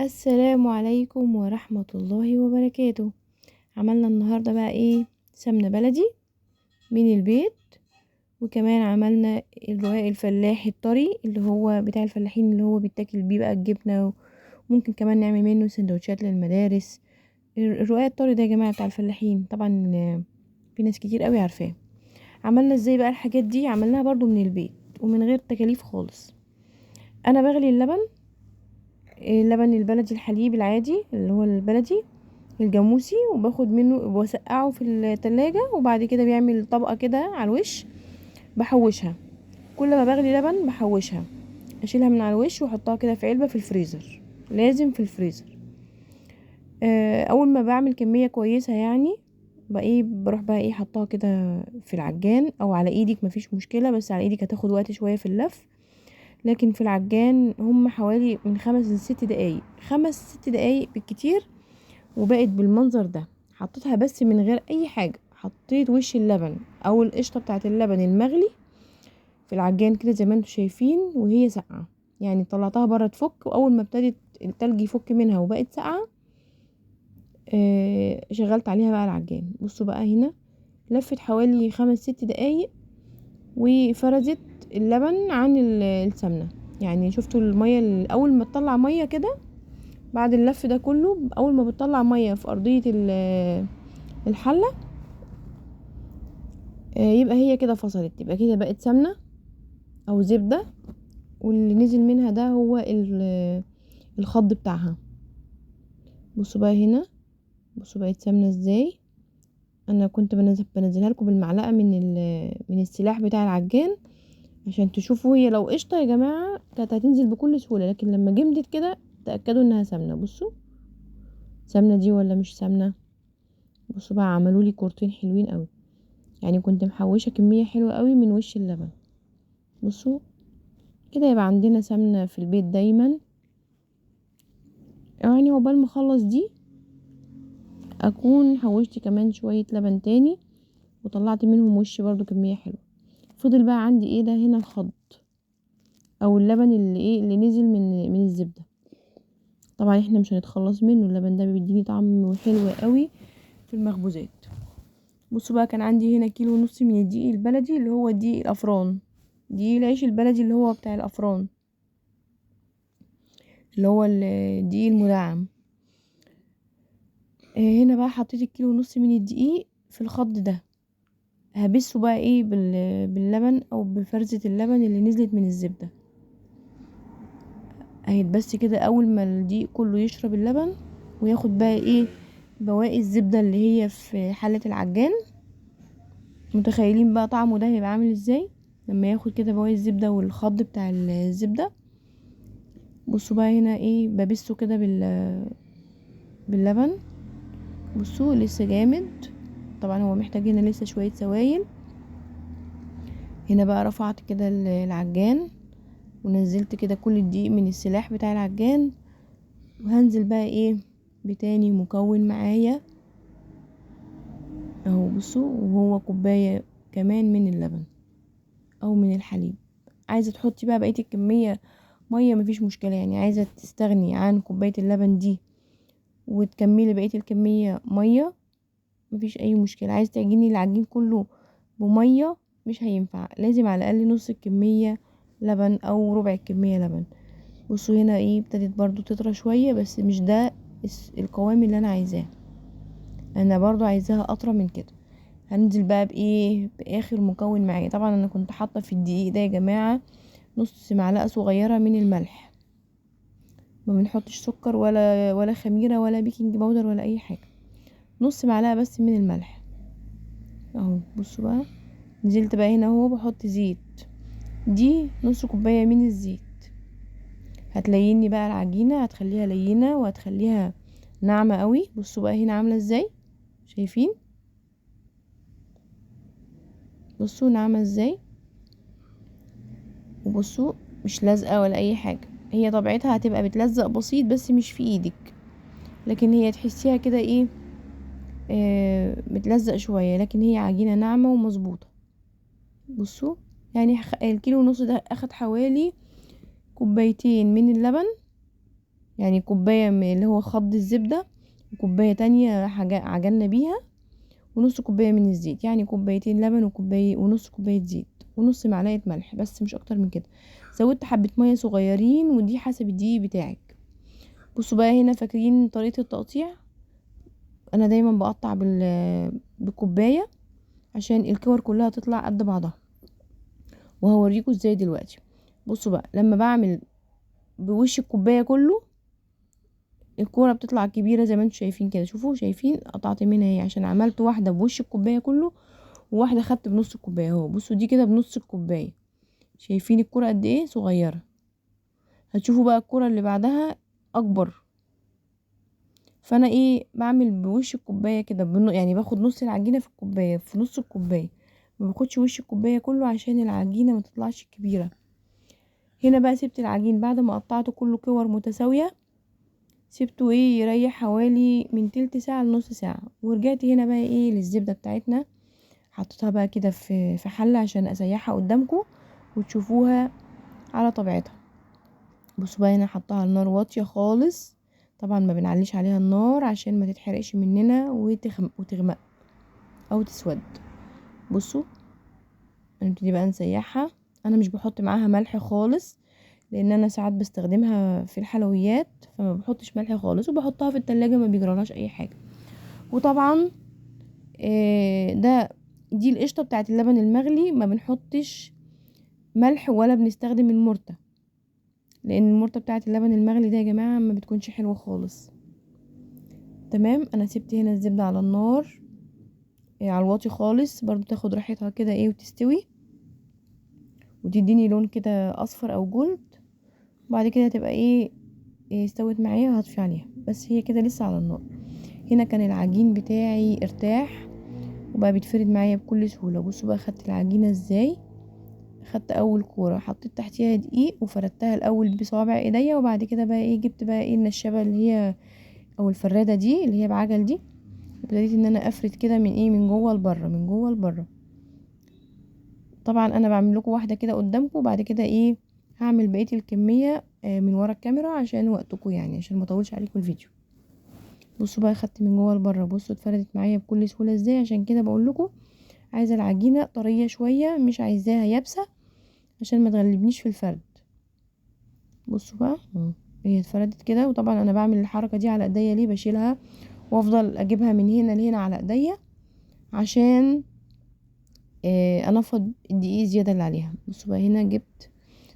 السلام عليكم ورحمة الله وبركاته. عملنا النهاردة بقى ايه؟ سمنة بلدي من البيت، وكمان عملنا الرقاق الفلاحي الطري اللي هو بتاع الفلاحين اللي هو بيتاكل بيه بقى الجبنة، وممكن كمان نعمل منه سندوتشات للمدارس. الرقاق الطري ده يا جماعة بتاع الفلاحين، طبعا في ناس كتير قوي عارفاه. عملنا ازاي بقى الحاجات دي؟ عملناها برضو من البيت ومن غير تكاليف خالص. انا بغلي اللبن، اللبن البلدي الحليب العادي اللي هو البلدي الجاموسي، وباخد منه وبسقعه في التلاجة، وبعد كده بيعمل طبقة كده على الوش بحوشها. كل ما بغلي لبن بحوشها، اشيلها من على الوش واحطها كده في علبة في الفريزر، لازم في الفريزر. اول ما بعمل كمية كويسة بقى ايه، بروح بقى ايه حطاها كده في العجان او على ايدك، مفيش مشكلة، بس على ايدك هتاخد وقت شوية في اللف، لكن في العجان هم حوالي من 5 لست دقايق، 5-6 دقايق بالكتير، وبقت بالمنظر ده. حطيتها بس من غير اي حاجة، حطيت وش اللبن او القشطة بتاعت اللبن المغلي في العجان كده زي ما انتم شايفين، وهي ساقعة، يعني طلعتها بره تفك، واول ما ابتدت التلج يفك منها وبقت ساقعة، شغلت عليها بقى العجان. بصوا بقى هنا لفت حوالي 5-6 دقايق وفرزت اللبن عن السمنة. يعني شفتوا المية اول ما تطلع مية كده بعد اللف ده كله، اول ما بتطلع مية في ارضية الحلة، يبقى هي كده فصلت، يبقى كده بقت سمنة او زبدة، واللي نزل منها ده هو الخض بتاعها. بصوا بقى هنا، بصوا بقت سمنة ازاي. انا كنت بنزلها لكم بالمعلقة من السلاح بتاع العجان عشان تشوفوا. هي لو قشطة يا جماعة كانت هتنزل بكل سهولة، لكن لما جمدت كده تأكدوا انها سمنة. بصوا سمنة دي ولا مش سمنة؟ بصوا بقى عملوا لي كورتين حلوين قوي، يعني كنت محوشة كمية حلوة قوي من وش اللبن. بصوا كده يبقى عندنا سمنة في البيت دايما. يعني عقبال ما اخلص دي اكون حوشت كمان شوية لبن تاني وطلعت منهم وش برضو كمية حلوة. فضل بقى عندي ايه ده هنا؟ الخض او اللبن اللي ايه اللي نزل من الزبدة. طبعا احنا مش هنتخلص منه، اللبن ده بيديني طعم حلو قوي في المخبوزات. بصوا بقى كان عندي هنا كيلو ونص من الدقيق البلدي اللي هو دقيق الافران، دقيق العيش البلدي اللي هو بتاع الافران، اللي هو الدقيق المدعم. هنا بقى حطيت الكيلو ونص من الدقيق في الخض ده، هبسه بقى ايه باللبن او بفرزة اللبن اللي نزلت من الزبدة. هيتبس كده اول ما الدقيق كله يشرب اللبن وياخد بقى ايه بواقي الزبدة اللي هي في حلة العجان. متخيلين بقى طعمه ده هيبقى عامل ازاي لما ياخد كده بواقي الزبدة والخض بتاع الزبدة. بصوا بقى هنا ايه ببسه كده باللبن. بصوا لسه جامد، طبعا هو محتاج هنا لسه شوية سوائل. هنا بقى رفعت كده العجان ونزلت كده كل الدقيق من السلاح بتاع العجان، وهنزل بقى ايه بتاني مكون معايا اهو. بصوا وهو كوباية كمان من اللبن او من الحليب. عايزة تحطي بقى بقية الكمية مية مفيش مشكلة، يعني عايزة تستغني عن كوباية اللبن دي وتكملي بقية الكمية مية مفيش اي مشكلة. عايزة تعجني العجين كله بمية مش هينفع، لازم على الاقل نص الكمية لبن او ربع الكمية لبن. بصوا هنا ايه ابتدت برضو تطرى شوية، بس مش ده القوام اللي انا عايزاه، انا برضو عايزاها اطرى من كده. هنزل بقى بايه باخر مكون معايا. طبعا انا كنت حاطة في الدقيق ده يا جماعة نص معلقة صغيرة من الملح، ما بنحطش سكر ولا خميرة ولا بيكنج باودر ولا اي حاجة، نص معلقة بس من الملح اهو. بصوا بقى نزلت بقى هنا اهو بحط زيت، دي نص كوباية من الزيت. هتليني بقى العجينة، هتخليها لينة وهتخليها ناعمة قوي. بصوا بقى هنا عاملة ازاي، شايفين؟ بصوا ناعمة ازاي، وبصوا مش لازقة ولا اي حاجة. هي طبيعتها هتبقى بتلزق بسيط بس مش في ايدك، لكن هي تحسيها كده ايه، بتلزق شوية، لكن هي عجينة ناعمة ومظبوطة. بصوا الكيلو ونص ده اخد حوالي كوبايتين من اللبن يعني كوباية من اللي هو خض الزبدة، وكوبايه تانية عجلنا بيها، ونص كوباية من الزيت، يعني كوبايتين لبن وكوبايه ونص كوباية زيت ونص معلقه ملح بس، مش اكتر من كده. زودت حبه مية صغيرين، ودي حسب الدقيق بتاعك. بصوا بقى هنا، فاكرين طريقه التقطيع؟ انا دايما بقطع بالكوبايه عشان الكور كلها تطلع قد بعضها، وهوريكم ازاي دلوقتي. بصوا بقى، لما بعمل بوش الكوباية كله الكورة بتطلع كبيرة زي ما انتم شايفين كده. شوفوا، شايفين قطعت منها اهي، عشان عملت واحدة بوش الكوباية كله، وواحدة خدت بنص الكوباية اهو. بصوا دي كده بنص الكوباية، شايفين الكورة قد ايه صغيرة. هتشوفوا بقى الكورة اللي بعدها اكبر. فانا ايه بعمل بوش الكوباية كده، يعني باخد نص العجينة في الكوباية، في نص الكوباية، ما باخدش وش الكوباية كله عشان العجينة ما تطلعش كبيرة. هنا بقى سبت العجين بعد ما قطعته كله كور متساوية، سبته ايه يريح حوالي من تلت ساعة لنص ساعة. ورجعت هنا بقى ايه للزبده بتاعتنا، حطيتها بقى كده في حله عشان اسيحها قدامكم وتشوفوها على طبيعتها. بصوا بقى هنا حطها على النار واطية خالص، طبعا ما بنعليش عليها النار عشان ما تتحرقش مننا وتغمق او تسود. بصوا هنبتدي بقى نسيحها. انا مش بحط معاها ملح خالص، لان انا ساعات بستخدمها في الحلويات، فما بحطش ملح خالص، وبحطها في التلاجة ما بيجرالهاش اي حاجة. وطبعا ده دي القشطه بتاعت اللبن المغلي، ما بنحطش ملح ولا بنستخدم المرته، لان المرته بتاعت اللبن المغلي ده يا جماعة ما بتكونش حلوة خالص. تمام. انا سبت هنا الزبدة على النار على الواطي خالص، برضو تاخد راحتها كده ايه وتستوي وتديني لون كده اصفر او gold. بعد كده هتبقى ايه استوت معايا، هطفي عليها، بس هي كده لسه على النار. هنا كان العجين بتاعي ارتاح وبقى بيتفرد معايا بكل سهولة. بصوا بقى خدت العجينة ازاي. خدت اول كورة حطيت تحتيها دقيق وفردتها الاول بصوابع ايديا، وبعد كده بقى ايه جبت بقى ايه النشابه اللي هي او الفراده دي اللي هي بعجل دي، ابتديت ان انا افرد كده من ايه من جوه لبره، من جوه لبره. طبعا انا بعمل لكم واحدة كده قدامكم، وبعد كده ايه هعمل بقية الكمية من ورا الكاميرا عشان وقتكم، يعني عشان ما اطولش عليكم الفيديو. بصوا بقى خدت من جوه لبره، بصوا اتفردت معايا بكل سهولة ازاي. عشان كده بقول لكم عايزه العجينة طرية شوية، مش عايزاها يابسة عشان ما تغلبنيش في الفرد. بصوا بقى هي اتفردت كده. وطبعا انا بعمل الحركة دي على ايديا ليه، بشيلها وافضل اجيبها من هنا لهنا على ايديا عشان انفض الدقيق زيادة اللي عليها. بصوا بقى هنا جبت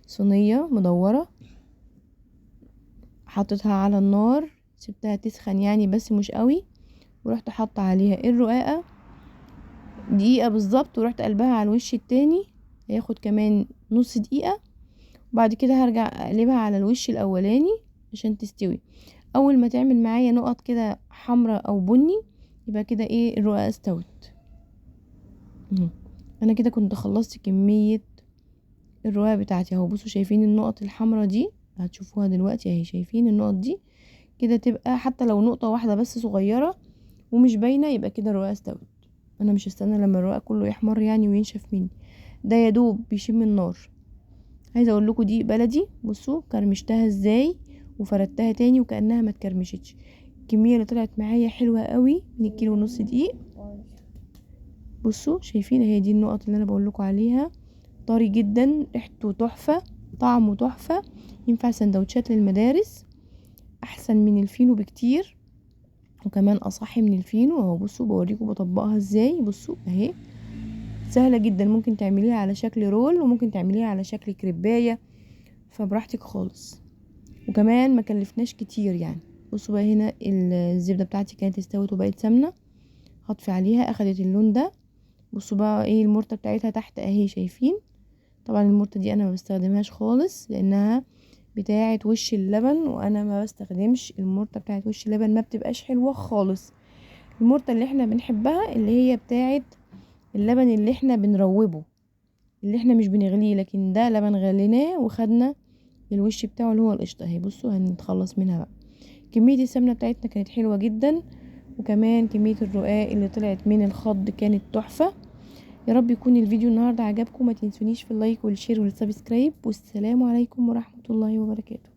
صينية مدورة حطيتها على النار، سبتها تسخن يعني بس مش قوي، ورحت حاطه عليها الرقاقه دقيقة بالظبط، ورحت قلبها على الوش التاني، هياخد كمان نص دقيقة. وبعد كده هرجع اقلبها على الوش الاولاني عشان تستوي. اول ما تعمل معايا نقط كده حمراء او بني يبقى كده ايه الرقاقه استوت. انا كده كنت خلصت كمية الرقاقه بتاعتي اهو. بصوا شايفين النقط الحمراء دي، هتشوفوها دلوقتي اهي، شايفين النقط دي كده تبقى حتى لو نقطة واحدة بس صغيرة ومش باينة يبقى كده الرقاقه استوت. انا مش هستنى لما الرقاق كله يحمر يعني وينشف مني، ده يا دوب بيشم النار. عايزه اقول لكم دي بلدي، بصوا كرمشتها ازاي وفردتها تاني وكانها ما اتكرمشتش. الكمية اللي طلعت معايا حلوة قوي من الكيلو ونص دقيق. بصوا شايفين اهي دي النقط اللي انا بقول لكم عليها، طري جدا، ريحته تحفة، طعمه تحفة، ينفع سندوتشات للمدارس، احسن من الفينو بكتير، وكمان اصح من الفينو اهو. بصوا بوريكم بطبقها ازاي، بصوا اهي سهلة جدا، ممكن تعمليها على شكل roll وممكن تعمليها على شكل كريبايه، فبراحتك خالص، وكمان ما كلفناش كتير يعني. بصوا بقى هنا الزبدة بتاعتي كانت استوت وبقت سمنه، هطفي عليها، اخدت اللون ده. بصوا بقى ايه المرته بتاعتها تحت اهي، شايفين؟ طبعا المرته دي انا ما بستخدمهاش خالص لانها بتاعه وش اللبن، وانا ما بستخدمش المرته بتاعه وش اللبن، ما بتبقاش حلوة خالص. المرته اللي احنا بنحبها اللي هي بتاعه اللبن اللي احنا بنروبه، اللي احنا مش بنغليه، لكن ده لبن غليناه وخدنا الوش بتاعه اللي هو القشطه اهي. بصوا هنتخلص منها بقى. كمية السمنة بتاعتنا كانت حلوة جدا، وكمان كمية الرقاق اللي طلعت من الخض كانت تحفة. يا رب يكون الفيديو النهارده عجبكم، ما تنسونيش في ال like وال share وال subscribe، والسلام عليكم ورحمة الله وبركاته.